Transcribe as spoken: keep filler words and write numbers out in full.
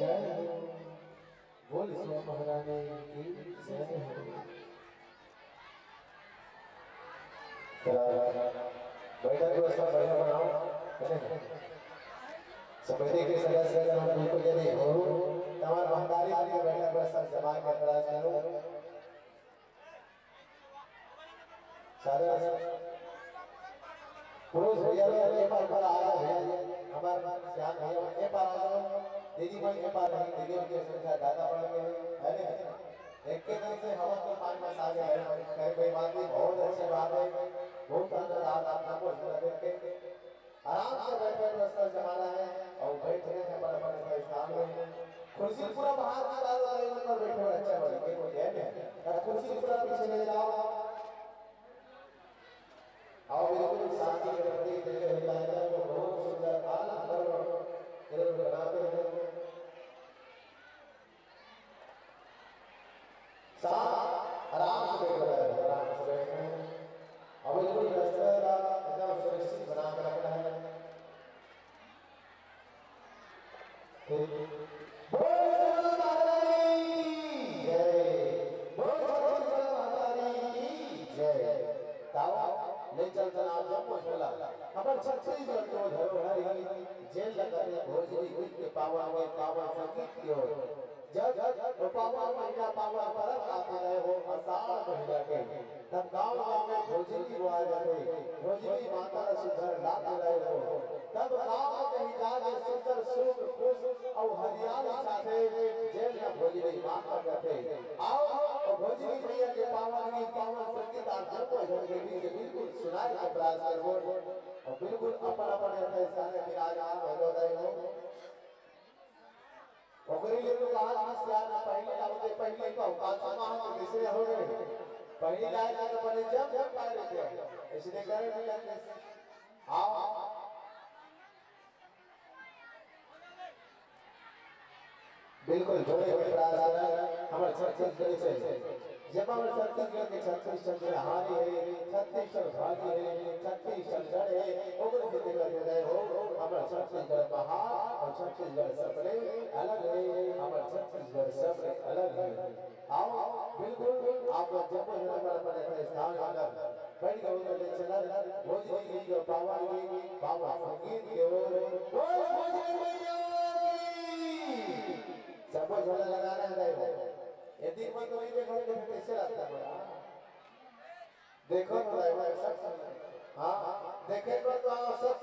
बोल ईश्वर महारानी की जय। बैठक व्यवस्था बढ़िया बनाओ, है ना? समिति के सदस्य गण बिल्कुल यदि हो, तमार महतारी मन के बैठक व्यवस्था जमा के प्रयास करो। सादर पुरुष भैया लोग ए पार, पार आ जाओ भैया, हमार श्याम भैया ए पार आ जाओ, दीदी मन ए पार नहीं, दीदी मन की संख्या ज्यादा बढ़ गई है, है नहीं? एक के दिन से हम तो पाँच मास आगे बढ़े, खैर कोई बात नहीं, बहुत अच्छी बात है, बहुत धन्यवाद आप सबको देख के। आराम से बैठे व्यवस्था जमाना है और बैठ गए हैं अपन अपन स्थान में। कुर्सी पूरा बाहर निकाल दो, एक नंबर बैठे हुए अच्छा बने, कोई है नहीं। और कुर्सी पूरा पीछे ले जाओ। और बिल्कुल शांति के प्रति दिल के हिदायत को बहुत सुंदर आनंद पर्व जरूर बनाते हैं। साथ आराम से बैठ रहे हैं, आराम से बैठ रहे हैं। और बिल्कुल व्यवस्था का एकदम सुनिश्चित बना के रखना है। ठीक। बोल ईश्वर महारानी की जय। बोल छत्तीसगढ़ महारानी की जय। ताओ, ले चल जनाब जम्मो झोला। हमर छत्तीसगढ़ के धरोहर ही जेल लगत है भोजपुरी गीत के पावन में, पावन संगीत के ओर। जब वो पावन महीना, पावन पर्व आते रहे हो आषाढ़ महीना के, तब गांव गांव में भोजली बोआ जाते, भोजली माता ला सुघर लाते रहे हो। तब गांव में कहीं जाके सुंदर सुख, खुश और हरियाली छाते, जेल में भोजली माता जाते। आओ, और भोजली मैया के पावन गीत, पावन संगीत आप जम्मो झन के बीच बिल्कुल सुनाए के प्रयास करबो। और बिल्कुल अपन अपन यथास्थान विराजमान महोदय हो। ओकरे लिए तो कहा कि सियान पहली लाओ दे, पहली पाओ, पाछू कहा तो दूसरे हो गए। पहली लाए का तो बने जब जब पाए रहते हैं। इसलिए करे भी लगते हैं। आओ। बिल्कुल, जोड़े के प्रयास करा, हमर छत्तीसगढ़ से। जब हमर छत्तीसगढ़ के छत्तीस चंद्रहारी है, छत्तीस चौधारी है, छत्तीस चंद्र है, ओकर के देखा दे रहे हो, हमर छत्तीसगढ़ महान और छत्तीसगढ़ सबले अलग है, हमर छत्तीसगढ़ सबले अलग है। आओ, बिल्कुल, आप जब जब पर पर स्थान आकर बैठ गए तो ले चला, भोजपुरी गीत और पावन गीत, पावन संगीत के ओर, बोल भोजपुरी मैया की। सबो झोला लगा रहे हैं। ये दिन में तो नहीं देखा, कैसे लगता है बड़ा? देखो तो भाई, भाई, सब, सब, हाँ, देखे तो, तो सब